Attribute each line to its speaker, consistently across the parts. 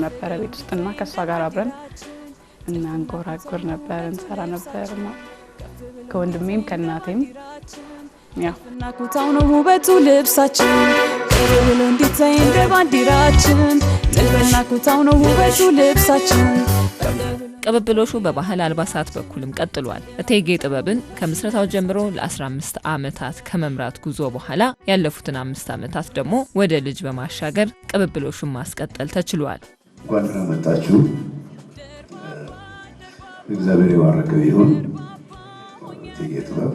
Speaker 1: ነበረ ቤት ውስጥና ከእሷ ጋር አብረን እናንጎራጉር ነበር፣ እንሰራ ነበር እና ከወንድሜም ከእናቴም ያው
Speaker 2: ኩታው ነው ውበቱ ልብሳችን፣ ጥሩ ብሎ እንዲታይ እንደ ባንዲራችን። ጥልፍና ኩታው ነው ውበቱ ልብሳችን።
Speaker 3: ቅብብሎሹ በባህል አልባሳት በኩልም ቀጥሏል። እቴጌ ጥበብን ከምስረታው ጀምሮ ለ15 ዓመታት ከመምራት ጉዞ በኋላ ያለፉትን 5 ዓመታት ደግሞ ወደ ልጅ በማሻገር ቅብብሎሹን ማስቀጠል ተችሏል።
Speaker 4: እንኳን ደህና መጣችሁ። እግዚአብሔር የባረከው ይሁን። እቴጌ ጥበብ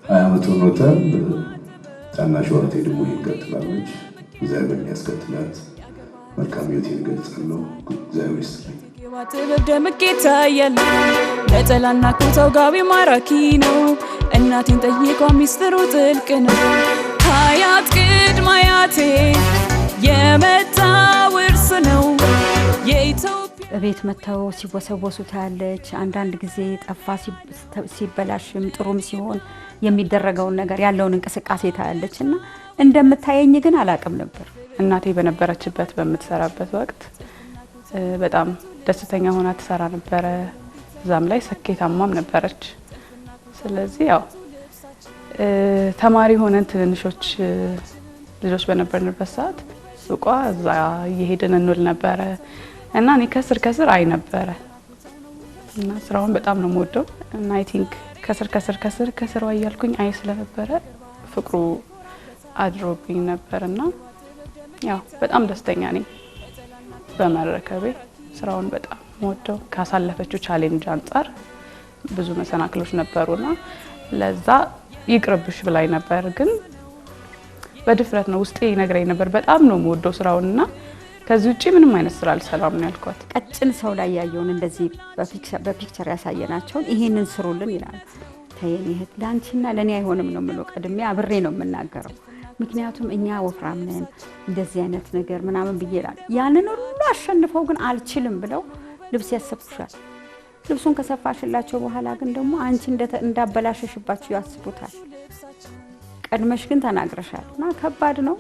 Speaker 4: 20 ዓመት ሆኖታል። ታናሿ እህቴ ደግሞ ይህን ቀጥላለች። እግዚአብሔር ያስቀጥላት። መልካም ሕይወቴን እገልጻለሁ። እግዚአብሔር ይስጥልኝ።
Speaker 2: ጥበብ ደምቄ ታያለሁ። ነጠላና ኩታው ጋቢ ማራኪ ነው። እናቴን ጠይቋ ሚስጥሩ ጥልቅ ነው። ከአያት ቅድመ አያቴ የመጣ ውርስ ነው የኢትዮጵያ።
Speaker 5: እቤት መጥተው ሲወሰወሱ ታያለች። አንዳንድ ጊዜ ጠፋ ሲበላሽም ጥሩም ሲሆን የሚደረገውን ነገር ያለውን እንቅስቃሴ ታያለች እና እንደምታየኝ ግን አላቅም ነበር።
Speaker 1: እናቴ በነበረችበት በምትሰራበት ወቅት በጣም ደስተኛ ሆና ትሰራ ነበረ። እዛም ላይ ስኬታማም ነበረች። ስለዚህ ያው ተማሪ ሆነን ትንንሾች ልጆች በነበርንበት ሰዓት ሱቋ እዛ እየሄድን እንውል ነበረ እና እኔ ከስር ከስር አይ ነበረ እና ስራውን በጣም ነው የምወደው እና I think ከስር ከስር ከስር ከስሯ እያልኩኝ አይ ስለነበረ ፍቅሩ አድሮብኝ ነበር እና ያው በጣም ደስተኛ ነኝ በመረከቤ። ስራውን በጣም ወደው ካሳለፈችው challenge አንጻር ብዙ መሰናክሎች ነበሩና ለዛ ይቅርብሽ ብላኝ ነበር፣ ግን በድፍረት ነው ውስጤ ይነግረኝ ነበር። በጣም ነው የምወደው ስራውንና ከዚህ ውጪ ምንም አይነት ስራ አልሰራም ነው ያልኳት።
Speaker 5: ቀጭን ሰው ላይ ያየውን እንደዚህ በ picture ያሳየናቸውን ይሄንን ስሩልን ይላሉ። ተይ የኔ እህት፣ ለአንቺና ለእኔ አይሆንም ነው የምለው። ቀድሜ አብሬ ነው የምናገረው። ምክንያቱም እኛ ወፍራም ነን እንደዚህ አይነት ነገር ምናምን ብዬ እላለሁ። ያንን ሁሉ አሸንፈው ግን አልችልም ብለው ልብስ ያሰፉሻል። ልብሱን ከሰፋሽላቸው በኋላ ግን ደግሞ አንቺ እንዳበላሸሽባቸው ያስቡታል። ቀድመሽ ግን ተናግረሻል እና ከባድ ነው።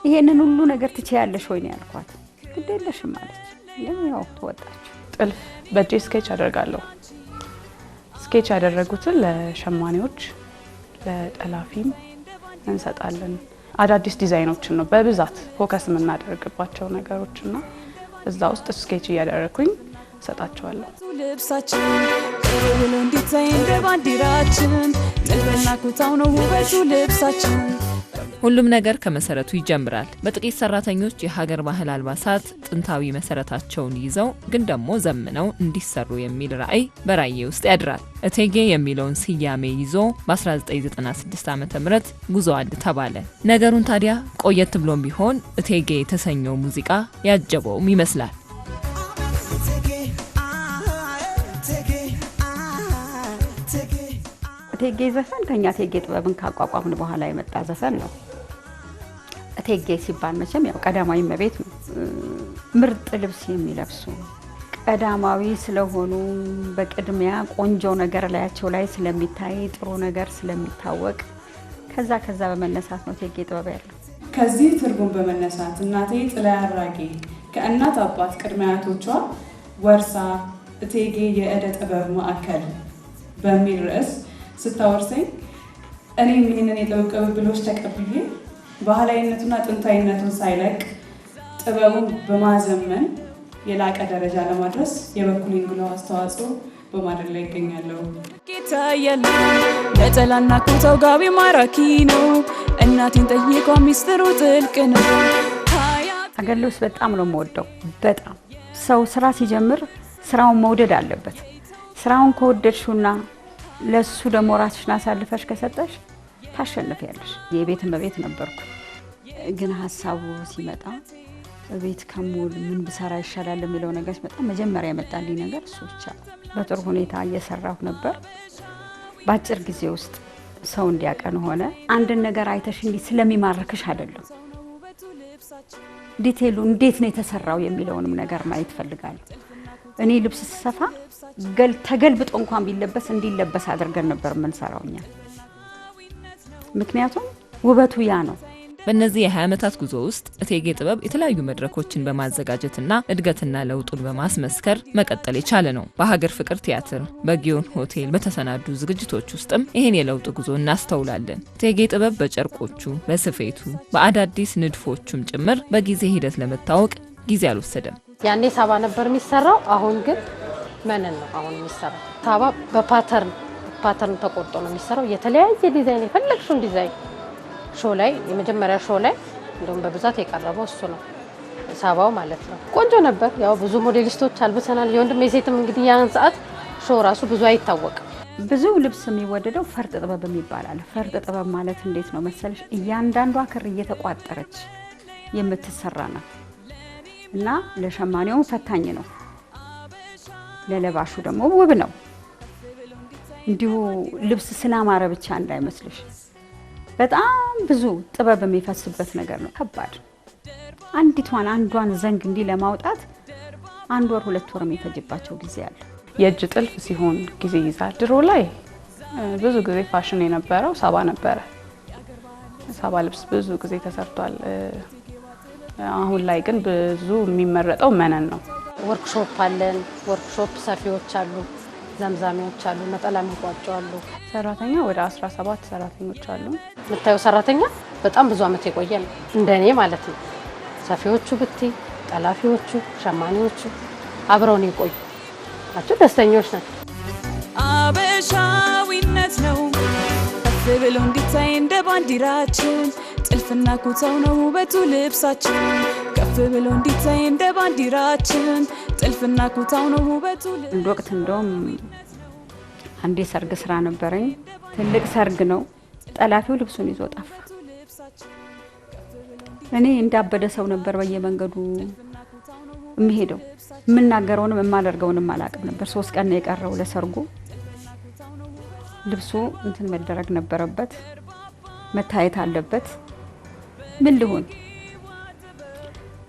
Speaker 5: ይሄንን ሁሉ ነገር ትችያለሽ ወይ ነው ያልኳት። ግድ የለሽም አለች። ያው ተወጣች።
Speaker 1: ጥልፍ በእጄ sketch አደርጋለሁ። Sketch ያደረጉትን ለሸማኔዎች ለጠላፊም እንሰጣለን። አዳዲስ ዲዛይኖችን ነው በብዛት focus የምናደርግባቸው ነገሮች እና እዛ ውስጥ sketch እያደረግኩኝ እሰጣቸዋለሁ።
Speaker 2: ልብሳችን ጥሩ ብሎ እንዲታይ እንደ ባንዲራችን፣ ጥልፍና ኩታው ነው ውበቱ ልብሳችን።
Speaker 3: ሁሉም ነገር ከመሰረቱ ይጀምራል። በጥቂት ሰራተኞች የሀገር ባህል አልባሳት ጥንታዊ መሰረታቸውን ይዘው ግን ደግሞ ዘምነው እንዲሰሩ የሚል ራዕይ በራዬ ውስጥ ያድራል። እቴጌ የሚለውን ስያሜ ይዞ በ1996 ዓ.ም ጉዞ አንድ ተባለ። ነገሩን ታዲያ ቆየት ብሎም ቢሆን እቴጌ የተሰኘው ሙዚቃ ያጀበውም ይመስላል።
Speaker 5: እቴጌ ዘፈን ከኛ እቴጌ ጥበብን ካቋቋምን በኋላ የመጣ ዘፈን ነው። እቴጌ ሲባል መቼም ያው ቀዳማዊ እመቤት ነው። ምርጥ ልብስ የሚለብሱ ቀዳማዊ ስለሆኑ በቅድሚያ ቆንጆ ነገር ላያቸው ላይ ስለሚታይ ጥሩ ነገር ስለሚታወቅ ከዛ ከዛ በመነሳት ነው እቴጌ ጥበብ ያለው።
Speaker 1: ከዚህ ትርጉም በመነሳት እናቴ ጥላይ አራጌ ከእናት አባት ቅድመ አያቶቿ ወርሳ እቴጌ የእደ ጥበብ ማዕከል በሚል ርዕስ ስታወርሰኝ እኔም ይህንን የጥበብ ቅብብሎች ተቀብዬ ባህላዊነቱና ጥንታዊነቱን ሳይለቅ ጥበቡን በማዘመን የላቀ ደረጃ ለማድረስ የበኩሌን ጉልህ አስተዋጽኦ በማድረግ ላይ ይገኛለሁ።
Speaker 2: ይታያል ነጠላና ኩታው ጋቢ ማራኪ ነው። እናቴን ጠይቋ ሚስጥሩ ጥልቅ ነው።
Speaker 5: አገር ልብስ በጣም ነው የምወደው። በጣም ሰው ስራ ሲጀምር ስራውን መውደድ አለበት። ስራውን ከወደድሽውና ለሱ ደግሞ ራስሽን አሳልፈሽ ከሰጠሽ ታሸንፊያለሽ። የቤት እመቤት ነበርኩ፣ ግን ሀሳቡ ሲመጣ ቤት ከሙል ምን ብሰራ ይሻላል የሚለው ነገር ሲመጣ መጀመሪያ የመጣልኝ ነገር እሱ ብቻ ነው። በጥሩ ሁኔታ እየሰራሁ ነበር። በአጭር ጊዜ ውስጥ ሰው እንዲያቀን ሆነ። አንድን ነገር አይተሽ እንዲህ ስለሚማርክሽ አይደለም፣ Detail ኡ እንዴት ነው የተሰራው የሚለውንም ነገር ማየት ፈልጋለሁ። እኔ ልብስ ስሰፋ ተገልብጦ እንኳን ቢለበስ እንዲለበስ አድርገን ነበር የምንሰራው እኛ። ምክንያቱም ውበቱ ያ ነው።
Speaker 3: በእነዚህ የ20 ዓመታት ጉዞ ውስጥ እቴጌ ጥበብ የተለያዩ መድረኮችን በማዘጋጀትና እድገትና ለውጡን በማስመስከር መቀጠል የቻለ ነው። በሀገር ፍቅር ቲያትር፣ በጊዮን ሆቴል በተሰናዱ ዝግጅቶች ውስጥም ይህን የለውጥ ጉዞ እናስተውላለን። እቴጌ ጥበብ በጨርቆቹ፣ በስፌቱ፣ በአዳዲስ ንድፎቹም ጭምር በጊዜ ሂደት ለመታወቅ ጊዜ አልወሰደም።
Speaker 6: ያኔ ሳባ ነበር የሚሰራው። አሁን ግን መነን ነው አሁን የሚሰራው። ሳባ በ pattern ተቆርጦ ነው የሚሰራው። የተለያየ ዲዛይን፣ የፈለግሽውን ዲዛይን show ላይ፣ የመጀመሪያ show ላይ እንደውም በብዛት የቀረበው እሱ ነው፣ ሳባው ማለት ነው። ቆንጆ ነበር። ያው ብዙ ሞዴሊስቶች አልብሰናል። የወንድም የሴትም። እንግዲህ ያን ሰዓት show ራሱ ብዙ አይታወቅም።
Speaker 5: ብዙ ልብስ የሚወደደው ፈርጥ ጥበብ የሚባል አለ። ፈርጥ ጥበብ ማለት እንዴት ነው መሰለሽ? እያንዳንዷ ክር እየተቋጠረች የምትሰራ ነው እና ለሸማኔውም ፈታኝ ነው፣ ለለባሹ ደግሞ ውብ ነው። እንዲሁ ልብስ ስላማረ ብቻ እንዳይመስልሽ፣ በጣም ብዙ ጥበብ የሚፈስበት ነገር ነው። ከባድ፣ አንዲቷን አንዷን ዘንግ እንዲህ ለማውጣት አንድ ወር 2 ወር የሚፈጅባቸው ጊዜ አለ።
Speaker 1: የእጅ ጥልፍ ሲሆን ጊዜ ይይዛል። ድሮ ላይ ብዙ ጊዜ ፋሽን የነበረው ሳባ ነበረ። ሳባ ልብስ ብዙ ጊዜ ተሰርቷል። አሁን ላይ ግን ብዙ የሚመረጠው መነን ነው።
Speaker 6: ወርክሾፕ አለን። ወርክሾፕ ሰፊዎች አሉ፣ ዘምዛሚዎች አሉ፣ ነጠላ የሚቋጩ አሉ።
Speaker 1: ሰራተኛ ወደ 17 ሰራተኞች አሉ።
Speaker 6: የምታየው ሰራተኛ በጣም ብዙ አመት የቆየ ነው፣ እንደኔ ማለት ነው። ሰፊዎቹ ብትይ፣ ጠላፊዎቹ፣ ሸማኔዎቹ አብረውን የቆዩ ናቸው። ደስተኞች ናቸው።
Speaker 2: አበሻዊነት ነው ከፍ ብሎ እንዲታይ እንደ ባንዲራችን፣ ጥልፍና ኩታው ነው ውበቱ ልብሳችን። ከፍ ብሎ እንዲታይ እንደ ባንዲራችን፣ ጥልፍና ኩታው ነው ውበቱ።
Speaker 5: አንድ ወቅት እንደውም አንድ የሰርግ ስራ ነበረኝ። ትልቅ ሰርግ ነው። ጠላፊው ልብሱን ይዞ ጠፋ። እኔ እንዳበደ ሰው ነበር በየመንገዱ የምሄደው። የምናገረውንም የማደርገውንም አላውቅም ነበር። 3 ቀን ነው የቀረው ለሰርጉ። ልብሱ እንትን መደረግ ነበረበት፣ መታየት አለበት። ምን ልሁን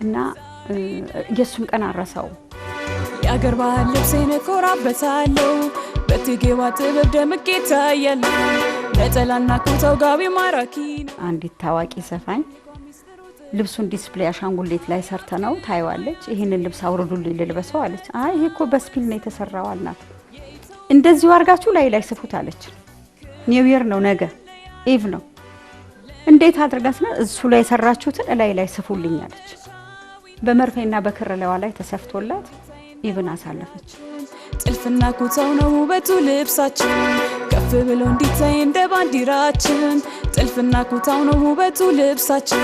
Speaker 5: እና የእሱን ቀን አረሳው።
Speaker 2: የአገር ባህል ልብሴን እኮራበታለሁ፣ በእቴጌዋ ጥበብ ደምቄ እታያለሁ። ነጠላና ኩታው ጋቢ ማራኪ ነው።
Speaker 5: አንዲት ታዋቂ ዘፋኝ ልብሱን display አሻንጉሊት ላይ ሰርተነው ታየዋለች። ይህንን ልብስ አውርዱልኝ ልልበሰው አለች። አይ፣ ይሄ እኮ በስፒል ነው የተሰራው አልናት። እንደዚሁ አድርጋችሁ ላይ ላይ ስፉት አለች። New Year ነው፣ ነገ eve ነው። እንዴት አድርጋ ስና እሱ ላይ የሰራችሁትን እላይ ላይ ስፉልኝ አለች። በመርፌና በክር ላይዋ ላይ ተሰፍቶላት eve ን አሳለፈች።
Speaker 2: ጥልፍና ኩታው ነው ውበቱ ልብሳችን፣ ከፍ ብሎ እንዲታይ እንደ ባንዲራችን፣ ጥልፍና ኩታው ነው ውበቱ ልብሳችን፣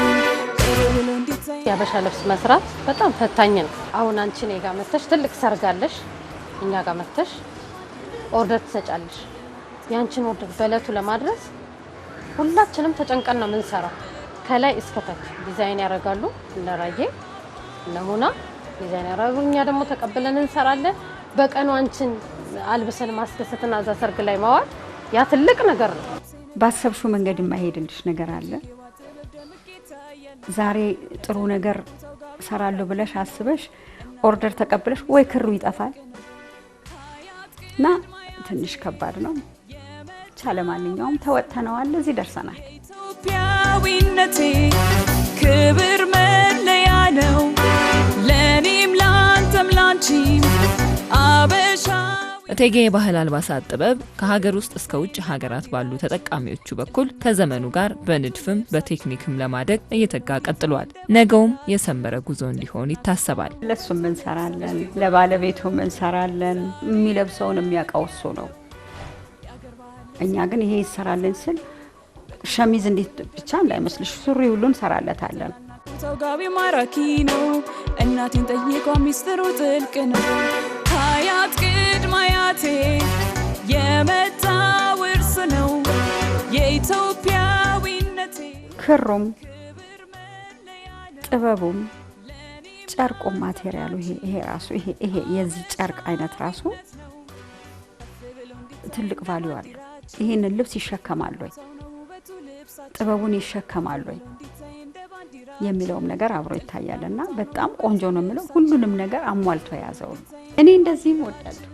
Speaker 2: ከፍ ብሎ እንዲታይ።
Speaker 6: የሀበሻ ልብስ መስራት በጣም ፈታኝ ነው። አሁን አንቺ እኔ ጋር መተሽ፣ ትልቅ ሰርግ አለሽ፣ እኛ ጋር መተሽ order ትሰጫለሽ። ያንቺን order በእለቱ ለማድረስ ሁላችንም ተጨንቀን ነው የምንሰራው። ከላይ እስከታች ዲዛይን ያደርጋሉ፣ እነ ራዬ እነ ሙና ዲዛይን ያደርጋሉ። እኛ ደግሞ ተቀብለን እንሰራለን። በቀኑ አንቺን አልብሰን ማስደሰትና እዛ ሰርግ ላይ ማዋል ያ ትልቅ ነገር ነው።
Speaker 5: ባሰብሽው መንገድ የማይሄድልሽ ነገር አለ። ዛሬ ጥሩ ነገር እሰራለሁ ብለሽ አስበሽ order ተቀብለሽ ወይ ክሩ ይጠፋል እና ትንሽ ከባድ ነው። ብቻ ለማንኛውም ተወጥተነዋል፣ እዚህ ደርሰናል።
Speaker 2: ኢትዮጵያዊነቴ ክብር መለያ ነው፣ ለእኔም ላንተም ላንቺም አበሻ።
Speaker 3: እቴጌ የባህል አልባሳት ጥበብ ከሀገር ውስጥ እስከ ውጭ ሀገራት ባሉ ተጠቃሚዎቹ በኩል ከዘመኑ ጋር በንድፍም በቴክኒክም ለማደግ እየተጋ ቀጥሏል። ነገውም የሰመረ ጉዞ እንዲሆን ይታሰባል።
Speaker 5: ለሱም እንሰራለን፣ ለባለቤቱም እንሰራለን። የሚለብሰውን የሚያውቀው እሱ ነው። እኛ ግን ይሄ ይሰራልን ስል ሸሚዝ እንዴት ብቻ እንዳይመስልሽ፣ ሱሪ ሁሉ እንሰራለታለን።
Speaker 2: ኩታው ጋቢ ማራኪ ነው። እናቴን ጠይቋ፣ ሚስጥሩ ጥልቅ ነው። ከአያት ቅድመ አያቴ የመጣ ውርስ ነው የኢትዮጵያዊነቴ።
Speaker 5: ክሩም ጥበቡም ጨርቁም material ኡ ይሄ ራሱ ይሄ የዚህ ጨርቅ አይነት ራሱ ትልቅ value አለው። ይሄንን ልብስ ይሸከማል ወይ፣ ጥበቡን ይሸከማል ወይ የሚለውም ነገር አብሮ ይታያል እና በጣም ቆንጆ ነው የምለው ሁሉንም ነገር አሟልቶ የያዘው ነው። እኔ እንደዚህም እወዳለሁ።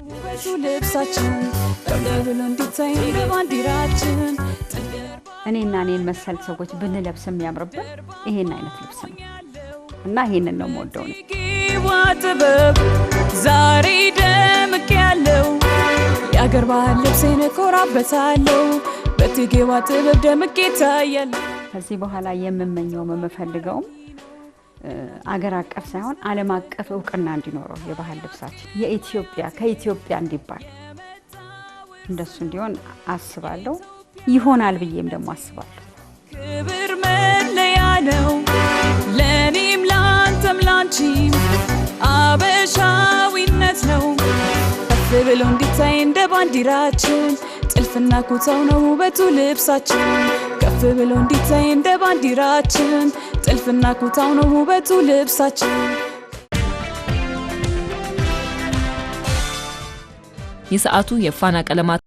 Speaker 2: ውበቱ ልብሳችን ከፍ ብሎ እንዲታይ እንደ ባንዲራችን።
Speaker 5: እኔና እኔን መሰል ሰዎች ብንለብስ የሚያምርብን ይሄን አይነት ልብስ ነው እና ይሄንን ነው የምወደው እኔ።
Speaker 2: እቴጌዋ ጥበብ ዛሬ ደምቅ ያለው የአገር ባህል ልብሴን እኮራበታለሁ። በእቴጌዋ ጥበብ ደምቄ እታያለሁ።
Speaker 5: ከዚህ በኋላ የምመኘውም የምፈልገውም አገር አቀፍ ሳይሆን ዓለም አቀፍ እውቅና እንዲኖረው የባህል ልብሳችን የኢትዮጵያ ከኢትዮጵያ እንዲባል እንደሱ እንዲሆን አስባለሁ። ይሆናል ብዬም ደግሞ አስባለሁ።
Speaker 2: ክብር መለያ ነው ለእኔም ለአንተም ላንቺም አበሻዊነት ነው። ከፍ ብሎ እንዲታይ እንደ ባንዲራችን ጥልፍና ኩታው ነው ውበቱ ልብሳችን። ከፍ ብሎ እንዲታይ እንደ ባንዲራችን ጥልፍና ኩታው ነው ውበቱ ልብሳችን።
Speaker 3: የሰዓቱ የፋና ቀለማት